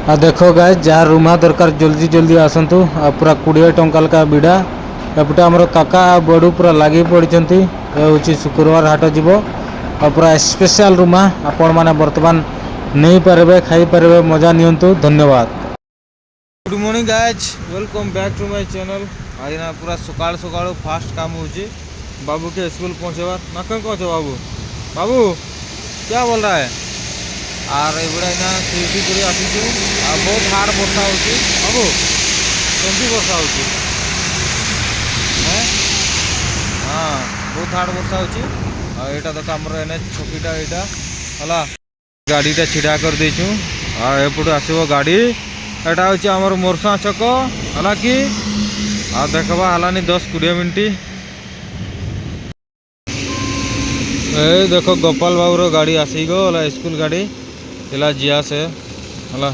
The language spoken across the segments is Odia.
ଆଉ ଦେଖ ଗାଇଜ, ଯାହା ରୁମା ଦରକାର ଜଲ୍ଦି ଜଲ୍ଦି ଆସନ୍ତୁ। ଆଉ ପୁରା 20 ଟଙ୍କା ଲେଖା ବିଡ଼ା। ଏପଟେ ଆମର କାକା ଆଉ ବଡ଼ୁ ପୁରା ଲାଗି ପଡ଼ିଛନ୍ତି। ଏ ହେଉଛି ଶୁକ୍ରବାର ହାଟ ଯିବ ଆଉ ପୁରା ସ୍ପେଶାଲ ରୁମା ଆପଣମାନେ ବର୍ତ୍ତମାନ ନେଇପାରିବେ, ଖାଇପାରିବେ, ମଜା ନିଅନ୍ତୁ। ଧନ୍ୟବାଦ। Good morning guys, welcome back to my channel. ଆଜି ନା ପୁରା ସକାଳୁ ସକାଳୁ ଫାଷ୍ଟ କାମ ହେଉଛି ବାବୁକେ ସ୍କୁଲ ପହଞ୍ଚେଇବାର ନା। କଣ କହୁଛ ବାବୁ? ବାବୁ क्या बोल रहा है? ଆର୍ ଏଗୁଡ଼ା ଏଇନା ସିଟି କରି ଆସିଛୁ। ଆଉ ବହୁତ ହାର୍ଡ ବର୍ଷା ହେଉଛି। ବାବୁ, କେମିତି ବର୍ଷା ହେଉଛି? ହଁ, ବହୁତ ହାର୍ଡ ବର୍ଷା ହେଉଛି। ଆଉ ଏଇଟା ଦେଖ, ଆମର ଏନ୍ ଏଚ୍ ଛକିଟା ଏଇଟା ହେଲା। ଗାଡ଼ିଟା ଛିଡ଼ା କରିଦେଇଛୁ ଆଉ ଏପଟୁ ଆସିବ ଗାଡ଼ି। ଏଇଟା ହେଉଛି ଆମର ମୋରସା ଛକ ହେଲା କି। ଆଉ ଦେଖବା, ହେଲାନି 10-20 ମିନିଟ୍। ଏ ଦେଖ, ଗୋପାଳ ବାବୁର ଗାଡ଼ି ଆସିଗଲା, ସ୍କୁଲ ଗାଡ଼ି ହେଲା। ଯିଆ ସେ ହେଲା।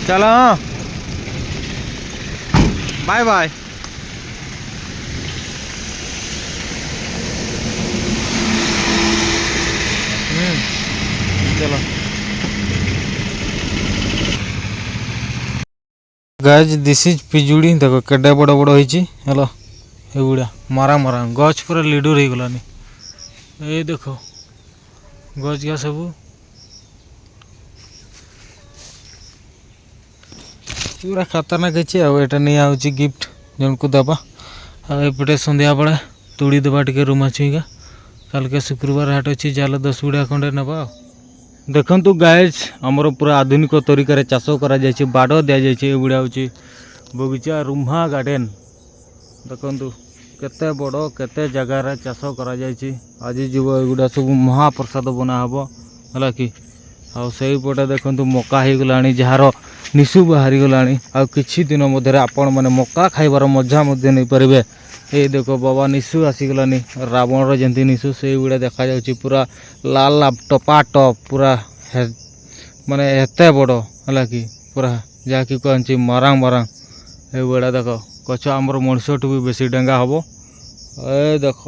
ଚାଲ, ବାଏ ବାଏ। ଚଲ। ଗାଇଜ, this is ପିଜୁଳି। ଦେଖ, କେଡେ ବଡ଼ ବଡ଼ ହେଇଛି ହେଲା। ଏଗୁଡ଼ା ମାରା ମାରା ଗଛ ପୁରା ଲିଡର ହେଇଗଲାନି। ଏଇ ଦେଖ, ଗଛ ଗା ସବୁ ପୁରା ଖତରନାକ ହେଇଛି। ଆଉ ଏଇଟା ନିଆ ହେଉଛି ଗିଫ୍ଟ ଜଣକୁ ଦେବା। ଆଉ ଏପଟେ ସନ୍ଧ୍ୟାବେଳେ ତୋଳି ଦେବା ଟିକେ ରୁମା ଛୁଇଁକା। କାଲକେ ଶୁକ୍ରବାର ହାଟ ଅଛି, ଜାଲ 10 ବିଡ଼ା ଖଣ୍ଡେ ନେବା। ଆଉ ଦେଖନ୍ତୁ ଗାଇଜ, ଆମର ପୁରା ଆଧୁନିକ ତରିକାରେ ଚାଷ କରାଯାଇଛି, ବାଡ଼ ଦିଆଯାଇଛି। ଏଗୁଡ଼ା ହେଉଛି ବଗିଚା, ରୁମା ଗାର୍ଡ଼େନ୍। ଦେଖନ୍ତୁ, କେତେ ବଡ଼, କେତେ ଜାଗାରେ ଚାଷ କରାଯାଇଛି। ଆଜି ଯିବ ଏଗୁଡ଼ା ସବୁ ମହାପ୍ରସାଦ ବନା ହେବ ହେଲା କି। ଆଉ ସେଇପଟେ ଦେଖନ୍ତୁ, ମକା ହେଇଗଲାଣି, ଯାହାର ନିଶୁ ବାହାରିଗଲାଣି। ଆଉ କିଛି ଦିନ ମଧ୍ୟରେ ଆପଣମାନେ ମକା ଖାଇବାର ମଜା ମଧ୍ୟ ନେଇପାରିବେ। ଏଇ ଦେଖ ବାବା, ନିଶୁ ଆସିଗଲାନି। ରାବଣର ଯେମିତି ନିଶୁ, ସେଇଗୁଡ଼ା ଦେଖାଯାଉଛି। ପୁରା ଲାଲ ଲାଲ ଟପା ଟପ୍ ପୁରା ମାନେ ଏତେ ବଡ଼ ହେଲା କି, ପୁରା ଯାହାକି କୁହନ୍ତି ମାରାଙ୍ଗ ମାରାଙ୍ଗ। ଏଗୁଡ଼ା ଦେଖ ଗଛ, ଆମର ମଣିଷଠୁ ବି ବେଶୀ ଡେଙ୍ଗା ହେବ। ଏ ଦେଖ,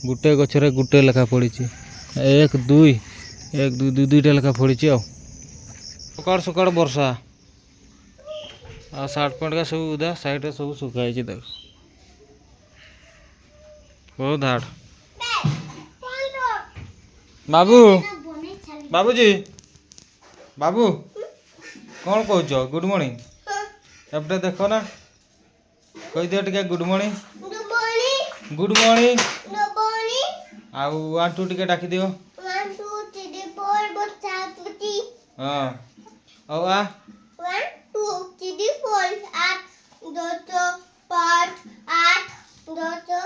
ଗୋଟେ ଗଛରେ ଗୋଟେ ଲେଖା ପଡ଼ିଛି। ଏକ, ଦୁଇ, ଏକ, ଦୁଇ, ଦୁଇ, ଦୁଇଟା ଲେଖା ପଡ଼ିଛି। ଆଉ ସକାଳୁ ସକାଳୁ ବର୍ଷା ଆଉ ସାର୍ଟ ପ୍ୟାଣ୍ଟ ସବୁ ଉଦା, ସାଇଡ଼ରେ ସବୁ ଶୁଖା ହେଇଛି। ଦେଖ, ବହୁତ ହାର୍ଡ। ବାବୁ, ବାବୁଜୀ, ବାବୁ, କ'ଣ କହୁଛ? Good morning. ଏପଟେ ଦେଖ ନା, କହିଦିଅ ଟିକେ ଗୁଡ୍ ମର୍ଣ୍ଣିଂ। Good morning. ଆଉ ୱାନ୍ ଟୁ ଟିକେ ଡାକିଦିଅ। ହଁ, ଆଉ ଆ। 1, 2, 3, 4, 8, 10, 5, 8, 10,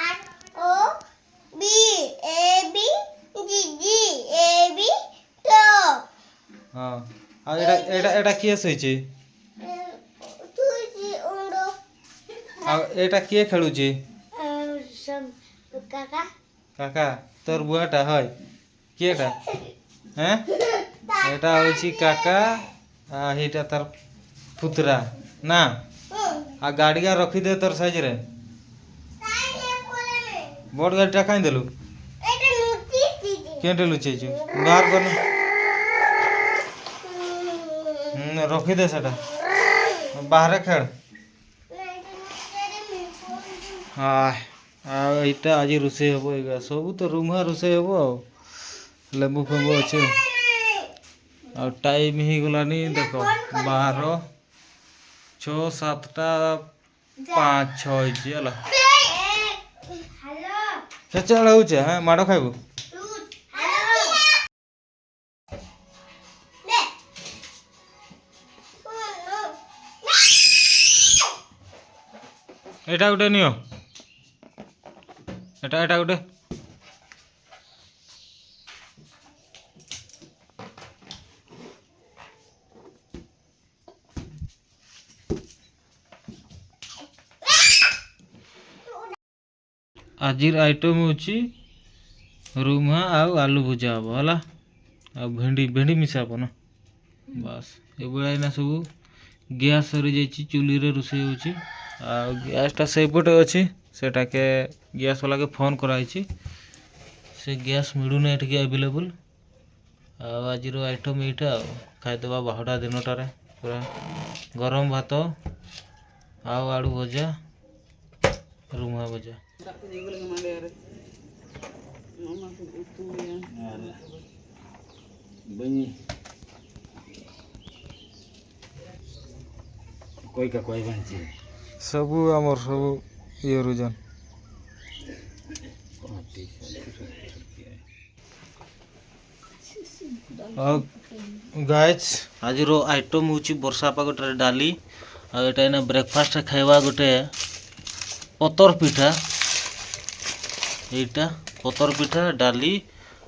8, O, B, A, B, G, G, A, B, T. ହଁ, ଆଉ ଏଇଟା ଏଇଟା ଏଇଟା କିଏ ଶୋଇଛି? 2, 3, ଆଉ ଏଇଟା କିଏ ଖେଳୁଛି? କାକା। କାକା ତୋର ବୁଆଟା হয়। କିଏଟା? ହେଁ, ଏଇଟା ହେଉଛି କାକା ଆଉ ଏଇଟା ତାର ପୁତୁରା ନା। ଆଉ ଗାଡ଼ିକା ରଖିଦେ ତୋର ସାଇଜରେ। ବଡ଼ ଗାଡ଼ିଟା କାଇଁ ଦେଲୁ? କେଁଟେ ଲୁଚେଇଛୁ? ବାହାର କର। ରଖିଦେ ସେଟା, ବାହାରେ ଖେଳ। ହଁ, ଆଉ ଏଇଟା ଆଜି ରୋଷେଇ ହେବ। ଏଇଗା ସବୁ ତ ରୁମା ରୋଷେଇ ହେବ। ଆଉ ଲେମ୍ବୁ ଫେମ୍ବୁ ଅଛି। ଆଉ ଟାଇମ୍ ହେଇଗଲାନି ଦେଖ, 12, 6, 7ଟା 5, 6 ହେଇଛି ହେଲା। ଖେଚାଳ ହଉଛେ। ହଁ, ମାଡ଼ ଖାଇବୁ। ଏଇଟା ଗୋଟେ ନିଅ, ଏଟା ଏଟା ଗୋଟେ। ଆଜିର ଆଇଟମ୍ ହେଉଛି ରୁମା ଆଉ ଆଲୁ ଭୁଜା ହେବ ହେଲା। ଆଉ ଭେଣ୍ଡି, ଭେଣ୍ଡି ମିଶା ହେବ ନା। ବାସ୍, ଏଭଳିଆ। ଏଇନା ସବୁ ଗ୍ୟାସ୍ ସରିଯାଇଛି, ଚୁଲିରେ ରୋଷେଇ ହେଉଛି। ଆଉ ଗ୍ୟାସ୍ଟା ସେଇପଟେ ଅଛି, ସେଟାକେ ଗ୍ୟାସ୍ ବାଲାକେ ଫୋନ୍ କରାହେଇଛି। ସେ ସେ ଗ୍ୟାସ୍ ମିଳୁନି ଏଠିକି ଆଭେଲେବୁଲ୍। ଆଉ ଆଜିର ଆଇଟମ୍ ଏଇଟା। ଆଉ ଖାଇଦେବା ବାହୁଡ଼ା ଦିନଟାରେ ପୁରା ଗରମ ଭାତ ଆଉ ଆଳୁ ଭଜା, ରୁମା ଭଜା। ᱟᱨ ᱵᱟᱹᱧ ᱚᱠᱚᱭ ᱠᱟᱠᱚᱭ ᱵᱟᱝ ᱪᱮ ସବୁ ଆମର ସବୁ ଇଏରୁ ଜନ୍। ଆଉ ଗାଇଜ୍, ଆଜିର ଆଇଟମ୍ ହେଉଛି ବର୍ଷା ପାଗଟାରେ ଡାଲି। ଆଉ ଏଇଟା ଏଇନା ବ୍ରେକଫାଷ୍ଟ ଖାଇବା ଗୋଟେ ପତର ପିଠା। ଏଇଟା ପତର ପିଠା, ଡାଲି,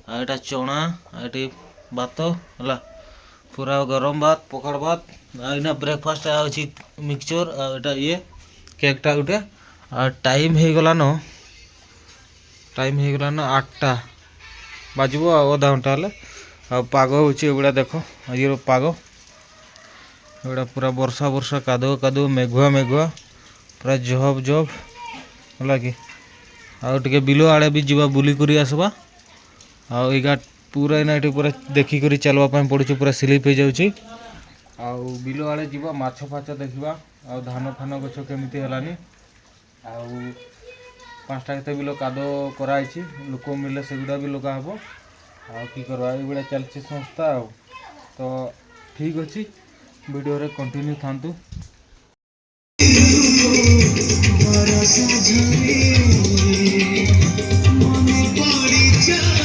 ଆଉ ଏଇଟା ଚଣା, ଆଉ ଏଠି ଭାତ ହେଲା, ପୁରା ଗରମ ଭାତ, ପଖାଳ ଭାତ। ଆଉ ଏଇନା ବ୍ରେକଫାଷ୍ଟ ଅଛି ମିକ୍ସଚର୍ ଆଉ ଏଇଟା ଇଏ କେକ୍ଟା ଗୋଟେ। ଆଉ ଟାଇମ୍ ହେଇଗଲାନ, ଟାଇମ୍ ହେଇଗଲାନ 8ଟା ବାଜିବ ଆଉ ଅଧା ଘଣ୍ଟା ହେଲେ। ଆଉ ପାଗ ହେଉଛି ଏଗୁଡ଼ା ଦେଖ, ଆଜିର ପାଗ ଏଗୁଡ଼ା ପୁରା ବର୍ଷା ବର୍ଷା, କାଦୁଅ କାଦୁଅ, ମେଘୁଆ ମେଘୁଆ, ପୁରା ଝପ୍ ଝପ୍ ହେଲା କି। ଆଉ ଟିକେ ବିଲ ଆଡ଼େ ବି ଯିବା, ବୁଲିକରି ଆସବା। ଆଉ ଏଇଗା ପୁରା ଏଇନା ଏଠି ପୁରା ଦେଖିକରି ଚାଲବା ପାଇଁ ପଡ଼ୁଛି, ପୁରା ସ୍ଲିପ୍ ହେଇଯାଉଛି। ଆଉ ବିଲ ଆଡ଼େ ଯିବା, ମାଛ ଫାଛ ଦେଖିବା ଆଉ ଧାନ ଫାନ ଗଛ କେମିତି ହେଲାନି। ଆଉ 5ଟା କେତେ ବିଲ କାଦୁଅ କରାହେଇଛି, ଲୋକ ମିଳିଲେ ସେଗୁଡ଼ା ବି ଲଗା ହେବ। ଆଉ କି କରିବା, ଏଇଭଳିଆ ଚାଲିଛି ସଂସ୍ଥା। ଆଉ ତ ଠିକ୍ ଅଛି, ଭିଡ଼ିଓରେ କଣ୍ଟିନ୍ୟୁ ଥାନ୍ତୁ। ବରଷା ଝରି ମନେ ପଡ଼ିଯାଏ।